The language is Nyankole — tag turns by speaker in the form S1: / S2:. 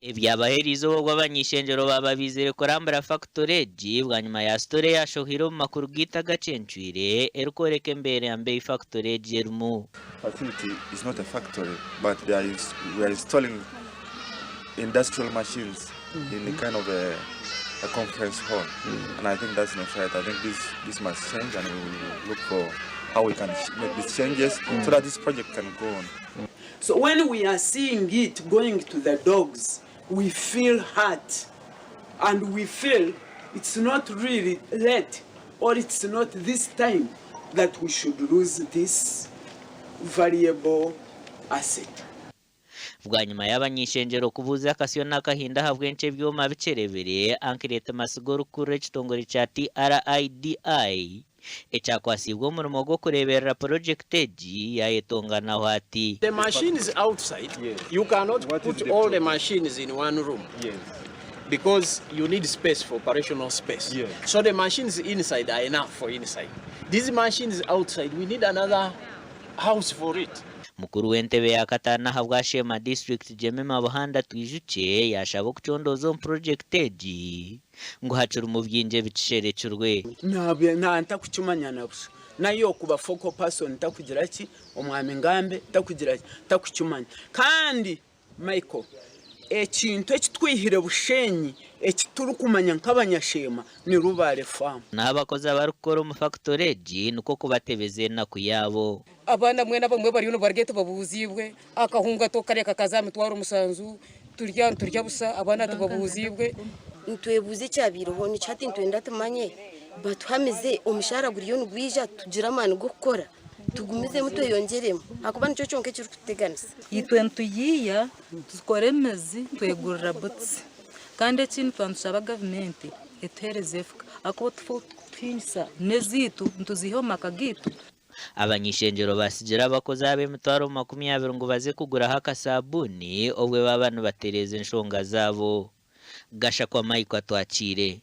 S1: Ebyabaho eriizooba obu abany'ishengyero baaba baizire kurambura fakitore egi bwanyima ya sitore eyashohoire omu makuru gaitu agacencwire erikworeka embeera mbi ei fakitore egi erimu.
S2: Facility is not a factory but they are we are installing industrial machines in a kind of a, a conference hall and I think that's not right. I think this this must change and we will look for how we can make these changes so that this project can go on.
S3: So when we are seeing it going to the dogs, we feel hurt and we feel it's not really late or it's not this time that we should lose this valuable asset.
S1: Bwanyima y'abany'ishengyero kubuuza akasyo n'akahinda ahabw'enki ebyoma bikyerebire, Ankireeti Masiga orikukurira ekitongore kya TRIDI Ekyakwasiibwe omurimo gw'okureeberera purojekiti egi yaayetonganaho ati.
S4: The machines outside, you cannot put all the machines in one room because you need space for operational space. So the machines inside are enough for inside. These machines outside, we need another house for it.
S1: Mukuru w'entebe ya kataano ahabwa Sheema District Jemima Buhanda Twijukye yaashaba okucondooza omu purojekiti egi. Ngu hakirimu bingi ebikisherekirwe.
S3: Na ntakukimanya na busha. Nayo okuba focal person ntakugira ki, omwami Ngambe ntakugira ki, ntakukimanya. Kandi Michael, ekintu eki twihire Bushenyi eki turikumanya nk'abanyasheema ni Rubare Farm.
S1: Naho abakozi abarikukora omu fakitori egi nikwo kubatebeza enaku yaabo.
S5: Abaana mbwenu abamwe bariyo nibarya tibabuuziibwe, akahunga tokarya kakaza aha mitwaro musanju, turya niturya busha abaana tibabuuziibwe.
S6: Nitwebuuza ekyabaireho nikyo hati nitwenda tumanye batuhamize omushaara guriyo nigwija tugire amaani g'okukora tugumizemu tweyongyeremu ahakuba nikyo kyonka ekirikututeganisa.
S7: Itwe nituyiiya tukora emizi twegurira butsi kandi ekindi twaba nitushaba gavumenti etuheereze efuka ahakuba tuhingisa n'ezaitu nituziiha omu maka gaitu.
S1: Abany'ishengyero batsigira abakozi aba emitwaro 20 ngu baze kuguraho akasabuuni obwe baaba nibatereeza enshonga zaabo. Gashakwa Michael Atwakiire.